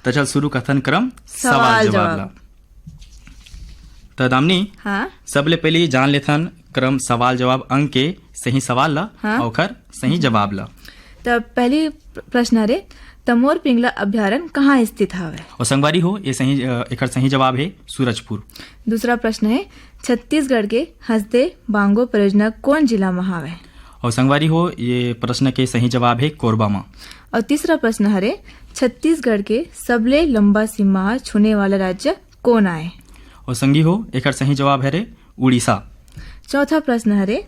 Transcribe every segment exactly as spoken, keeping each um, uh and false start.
त चल शुरू करथन क्रम सवाल सवाल जवाब जवाब। ला। त दामिनी, हाँ। सबले पहली जान लेथन क्रम सवाल जवाब अंक के सही सवाल ला, हाँ। अउ ओखर सही जवाब ला। त पहली प्र-, प्रश्न हरे, तमोर पिंगला अभ्यारण्य कहाँ स्थित हवय? अउ संगवारी हो, ये सही, अ, एखर सही जवाब हे सूरजपुर। दूसरा प्रश्न हे, छत्तीसगढ़ के हसदेव बांगो परियोजना कोन जिला म हवय? अउ संगवारी हो, ये प्रश्न के सही जवाब हे कोरबा म। अउ तीसरा प्रश्न हरे, छत्तीसगढ़ के सबले लंबा सीमा छूने वाला राज्य कोन आय? अउ संगी हो, एखर सही जवाब हरे उड़ीसा। चौथा प्रश्न हरे,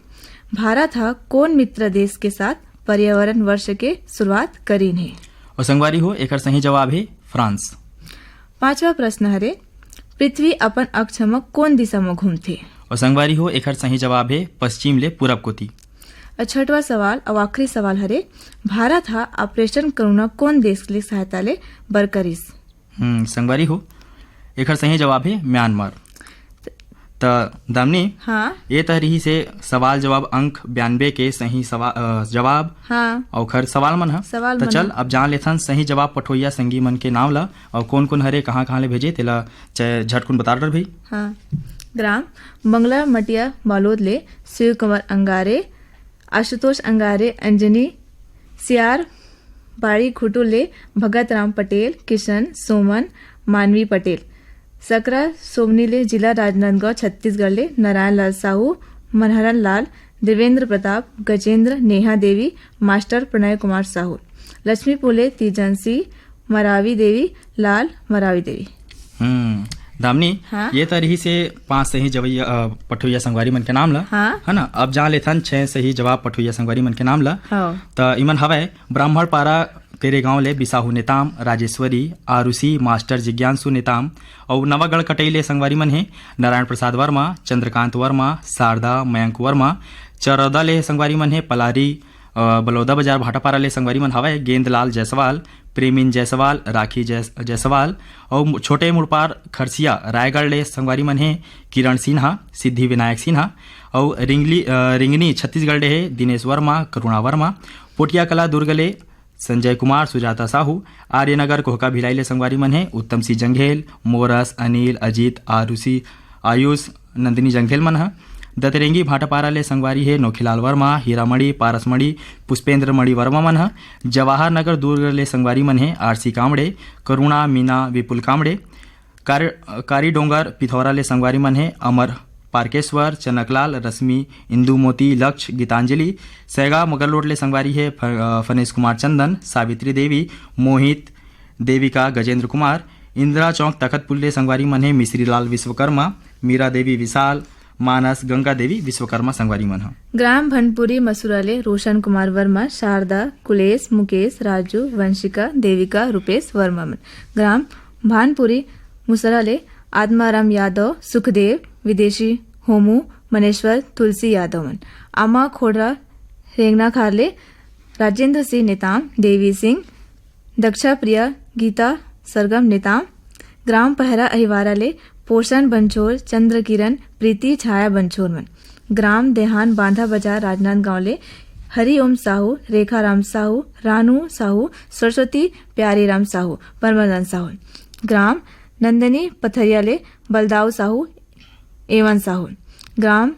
भारत ह कोन मित्र देश के साथ पर्यावरण वर्ष के शुरुआत करीन हे? अउ संगवारी हो, एखर सही जवाब हे फ्रांस। पांचवा प्रश्न हरे, पृथ्वी अपन अक्ष म कोन दिशा म घूमथे? अउ संगवारी हो, एखर सही जवाब हे पश्चिम ले पूरब कोति। अउ छठवा सवाल अउ आखिरी सवाल हरे, भारत ह ऑपरेशन करुणा कोन देश ले सहायता ले बर करिस? हम्म, संगवारी हो, एखर सही जवाब हे म्यांमार। त दामिनी, हाँ। ये त रहिस हे सवाल जवाब अंक बयानबे के सही सवा-, अ, जवाब। हाँ। अउ ओखर सवाल मन ह। सवाल त मन चल, ह। अब जान लेथन सही जवाब पठोइया संगी मन के नाम ल, अउ कोन कोन हरे, कहाँ कहाँ ले भेजे, तेला च-, झटकुन बता डर भाई। हाँ। ग्राम बंगला मटिया बालोद ले शिव कुमार अंगारे, आशुतोष अंगारे, अंजनी सियार, बाड़ी खुटू ले भगत राम पटेल, किशन, सोमन, मानवी पटेल। सकरा सोमनी ले जिला राजनांदगांव, छत्तीसगढ़ ले नारायण लाल साहू, मनहरन लाल, देवेंद्र प्रताप, गजेंद्र, नेहा देवी, मास्टर प्रणय कुमार साहू। लक्ष्मीपुर ले तीजन सिंह, मरावी देवी, लाल मरावी देवी। हम्म, दामिनी, हाँ? ये त रहिस हे पांच सही जवैया, अ, पठोइया संगवारी मन के नाम ल, हाँ। है ना? अब जान लेथन छह सही जवाब पठोइया संगवारी मन के नाम ल। हाँ। त इमन हवय ब्राह्मण पारा केरे गांव ले बिसाहू नेताम, राजेश्वरी, आरुषि, मास्टर जिज्ञांसु नेताम, अउ नवागढ़ कटई ले संगवारी मन हे नारायण प्रसाद वर्मा, चंद्रकांत वर्मा, शारदा, मयंक वर्मा, चरौदा ले संगवारी मन हे पलारी, अ, बलौदा बाजार भाटापारा ले संगवारी मन हवय गेंदलाल जायसवाल, प्रेमिन जायसवाल, राखी जायस-, जायसवाल, अउ मु-, छोटे मुड़पार खरसिया रायगढ़ ले संगवारी मन हे किरण सिन्हा, सिद्धि विनायक सिन्हा, अउ रिंगली, अ, रिंगनी छत्तीसगढ़ ले हे दिनेश वर्मा, करुणा वर्मा, पोटिया कला दुर्ग ले संजय कुमार, सुजाता साहू, आर्यनगर कोहका भिलाई ले संगवारी मन हे उत्तम सिंह जंघेल, मोरस, अनिल, अजीत, आरुषि, आयुष, नंदिनी जंघेल मन ह। दतरेंगी भाटापारा ले संगवारी हे नोखीलाल वर्मा, हीरामणि, पारसमणि, पुष्पेंद्र मणि वर्मा मन ह। जवाहर नगर दुर्ग ले संगवारी मन हे आरसी कामड़े, करुणा, मीना, विपुल कामड़े। कार-, कारी डोंगर पिथौरा ले संगवारी मन हे अमर पारकेश्वर, चनकलाल, रश्मि, इंदु मोती, लक्ष्य, गीतांजलि। सैगा मगरलोड ले संगवारी हे फ-, अ, फनेश कुमार चंदन, सावित्री देवी, मोहित, देविका, गजेंद्र कुमार। इंदिरा चौक तखतपुर ले संगवारी मन हे मिश्रीलाल विश्वकर्मा, मीरा देवी विशाल, मानस, गंगा देवी विश्वकर्मा संगवारी मन ह। ग्राम भनपुरी मसूरा ले रोशन कुमार वर्मा, शारदा, कुलेश, मुकेश, राजू, वंशिका, देविका, रूपेश वर्मा मन। ग्राम भानपुरी मुसरा ले आत्माराम यादव, सुखदेव, विदेशी, होमू, मनेश्वर, तुलसी यादव मन। आमा खोड़रा रेंगना खार ले राजेंद्र सिंह नेताम, देवी सिंह, दक्षा प्रिया, गीता सरगम नेताम। ग्राम पहरा अहिवारा ले पोषण बंछोर, चंद्र किरण, प्रीति, छाया बंछोर मन। ग्राम देहान बांधा बाजार राजनांदगांव ले हरिओम साहू, रेखा राम साहू, रानू साहू, सरस्वती प्यारी राम साहू, परमानंद साहू। ग्राम नंदनी पथरिया ले बलदाऊ साहू, एवन साहू। ग्राम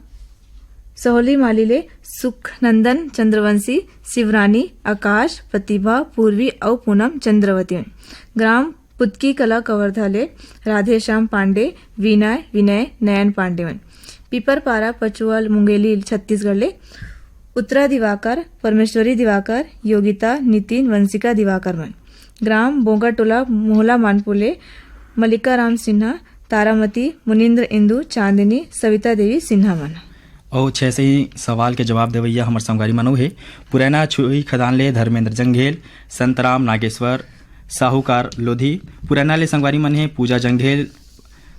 सहोली माली ले सुखनंदन चंद्रवंशी, शिवरानी, आकाश, प्रतिभा, पूर्वी अउ पूनम चंद्रवती। ग्राम पुतकी कला कवर्धा ले राधेश्याम पांडे, विनय, विनय, नयन पांडे मन। पीपरपारा, पचुआ, मुंगेली, छत्तीसगढ़ ले उत्तरा दिवाकर, परमेश्वरी दिवाकर, योगिता, नितिन, वंशिका दिवाकर मन। ग्राम बोंगाटोला, मोहला मानपुर ले मल्लिका राम सिन्हा, तारामती, मुनिंद्र इंदु, चांदनी, सविता देवी सिन्हा मन। अउ छह सही सवाल के जवाब देवैया हमर संगवारी मन हे पुरैना छुई खदान ले धर्मेंद्र जंघेल, संतराम नागेश्वर, साहूकार लोधी। पुरैना ले संगवारी मन हे पूजा जंघेल,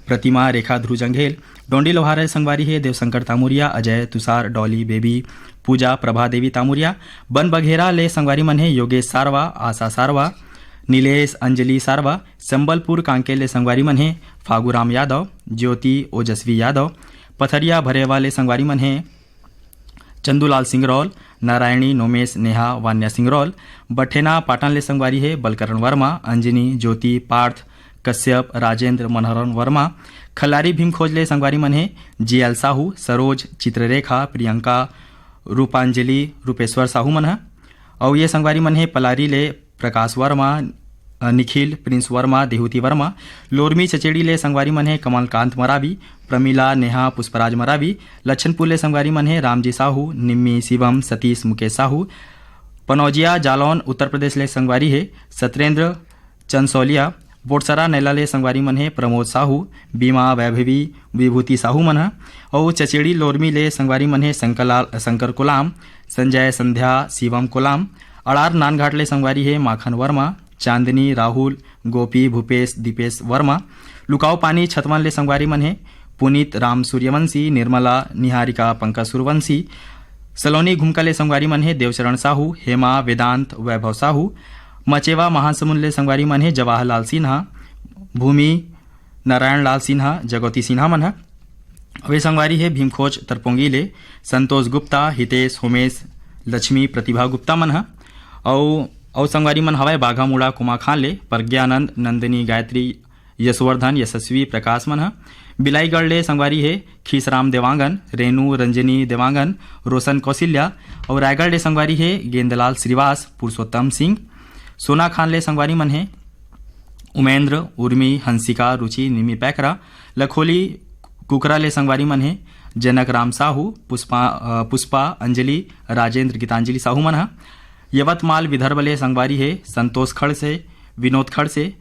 प्रतिमा, रेखा, ध्रुव जंघेल। डोंडी लोहारा ले संगवारी हे देवशंकर तामुरिया, अजय, तुषार, डॉली, बेबी, पूजा, प्रभा देवी तामुरिया। बन बघेरा ले संगवारी मन हे योगेश सारवा, आशा सारवा, नीलेश, अंजलि सारवा। संबलपुर कांकेर ले संगवारी मन हे फागुराम यादव, ज्योति, ओजस्वी यादव। पथरिया भरेवा ले संगवारी मन हे चंदूलाल सिंगरौल, नारायणी, नोमेश, नेहा, वान्या सिंगरौल। बठेना पाटन ले संगवारी हे बलकरण वर्मा, अंजनी, ज्योति, पार्थ, कश्यप, राजेंद्र, मनोहरन वर्मा। खल्लारी भीमखोज ले संगवारी मन हे जीएल साहू, सरोज, चित्ररेखा, प्रियंका, रूपांजलि, रूपेश्वर साहू मन ह। अउ ये संगवारी मन हे पलारी ले प्रकाश वर्मा, अ, निखिल, प्रिंस वर्मा, देहूती वर्मा। लोरमी चचेड़ी ले संगवारी मन हे कमलकांत मरावी, प्रमिला, नेहा, पुष्पराज मरावी। लच्छनपुर ले संगवारी मन हे रामजी साहू, निम्मी, शिवम, सतीश, मुकेश साहू। पनौजिया जालौन उत्तर प्रदेश ले संगवारी हे सत्येंद्र चंसौलिया। बोटसरा नैला ले संगवारी मन हे प्रमोद साहू, बीमा, वैभवी, विभूति साहू मन ह। अउ चचेड़ी लोरमी ले संगवारी मन हे शंकर लाल, शंकर कोलाम, संजय, संध्या, शिवम कोलाम। अड़ार नानघाट ले संगवारी हे माखन वर्मा, चांदनी, राहुल, गोपी, भूपेश, दीपेश वर्मा। लुकाऊ पानी छतवन ले संगवारी मन हे पुनीत, राम सूर्यवंशी, निर्मला, निहारिका, पंकज सूर्यवंशी। सलोनी घुमका ले संगवारी मन हे देवचरण साहू, हेमा, वेदांत, वैभव साहू। मचेवा महासमुंद ले संगवारी मन हे जवाहरलाल सिन्हा, भूमि, नारायण लाल सिन्हा, जगौती सिन्हा मन ह। अउ ये संगवारी हे भीमखोज तरपोंगी ले संतोष गुप्ता, हितेश, होमेश, लक्ष्मी, प्रतिभा गुप्ता मन ह। अउ अउ संगवारी मन हवय बाघामुड़ा कुमाखान ले प्रज्ञानंद, नंदिनी, गायत्री, यशवर्धन, यशस्वी, प्रकाश मन ह। बिलाईगढ़ ले संगवारी हे खीसराम देवांगन, रेणु, रंजनी देवांगन, रोशन कौशिल्या। अउ रायगढ़ ले संगवारी हे गेंदलाल श्रीवास, पुरुषोत्तम सिंह। सोनाखान ले संगवारी मन हे उमेंद्र, उर्मी, हंसिका, रुचि, निमी पैकरा। लखोली कुकरा ले संगवारी मन हे जनक राम साहू, पुष्पा, अ, पुष्पा, अंजलि, राजेंद्र, गीतांजलि साहू मन ह। यवतमाल विदर्भ ले संगवारी हे संतोष खड़से, विनोद खड़से।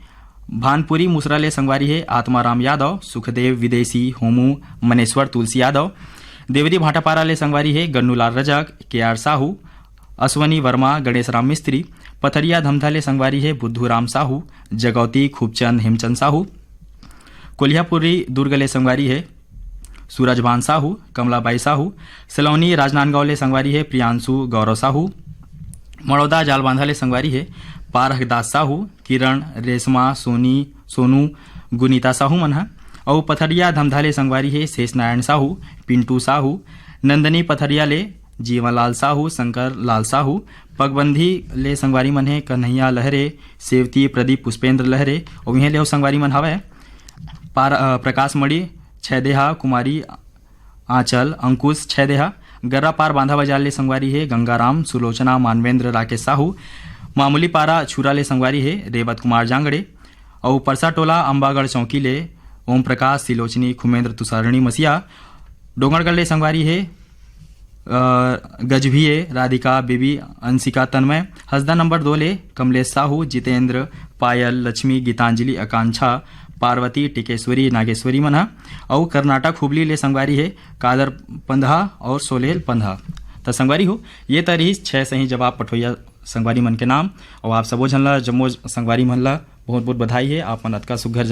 भानपुरी मुसरा ले संगवारी हे आत्माराम यादव, सुखदेव विदेशी, होमू, मनेश्वर, तुलसी यादव। देवरी भाटापारा ले संगवारी हे गन्नूलाल रजक, केआर साहू, अश्वनी वर्मा, गणेश राम मिस्त्री। पथरिया धमधा ले संगवारी हे बुद्धू राम साहू, जगौती, खूबचंद, हेमचंद साहू। कोलिहापुरी दुर्ग ले संगवारी हे सूरजभान साहू, कमलाबाई साहू। सलौनी राजनांदगांव ले संगवारी हे प्रियांशु, गौरव साहू। मड़ौदा जालबांधा ले संगवारी हे पारखदास साहू, किरण, रेशमा, सोनी, सोनू, गुनीता साहू मन ह। अउ पथरिया धमधा ले संगवारी हे शेष नारायण साहू, पिंटू साहू। नंदनी पथरिया ले जीवनलाल साहू, शंकर लाल साहू। पगबंधी ले संगवारी मन हे कन्हैया लहरे, सेवती, प्रदीप, पुष्पेंद्र लहरे। अउ इहें ले अउ संगवारी मन हवय पार-, अ, प्रकाश मणि, छैदेहा, कुमारी, आंचल, अंकुश, छैदेहा। गर्रापार बांधा बाजार ले संगवारी हे गंगाराम, सुलोचना, मानवेंद्र, राकेश साहू। मामूली पारा छुरा ले संगवारी हे रेवत कुमार जांगड़े। अउ परसा टोला अम्बागढ़ चौकी ले ओम प्रकाश, सिलोचनी, खुमेंद्र, तुषारणी मसिया। डोंगरगढ़ ले संगवारी हे, अ, गजभिये, राधिका, बेबी, अंशिका, तन्मय। हसदा नंबर दो ले कमलेश साहू, जितेंद्र, पायल, लक्ष्मी, गीतांजलि, आकांक्षा, पार्वती, टिकेश्वरी, नागेश्वरी मन ह। अउ कर्नाटक हुबली ले संगवारी हे कादर पंधा अउ सोलेल पंधा। त संगवारी हो, ये त रिहिस छह सही जवाब पठोइया संगवारी मन के नाम। अउ आप सबो झन ला, जम्मो संगवारी मन ला बहुत बहुत बधाई हे, आप मन अतका सुग्घर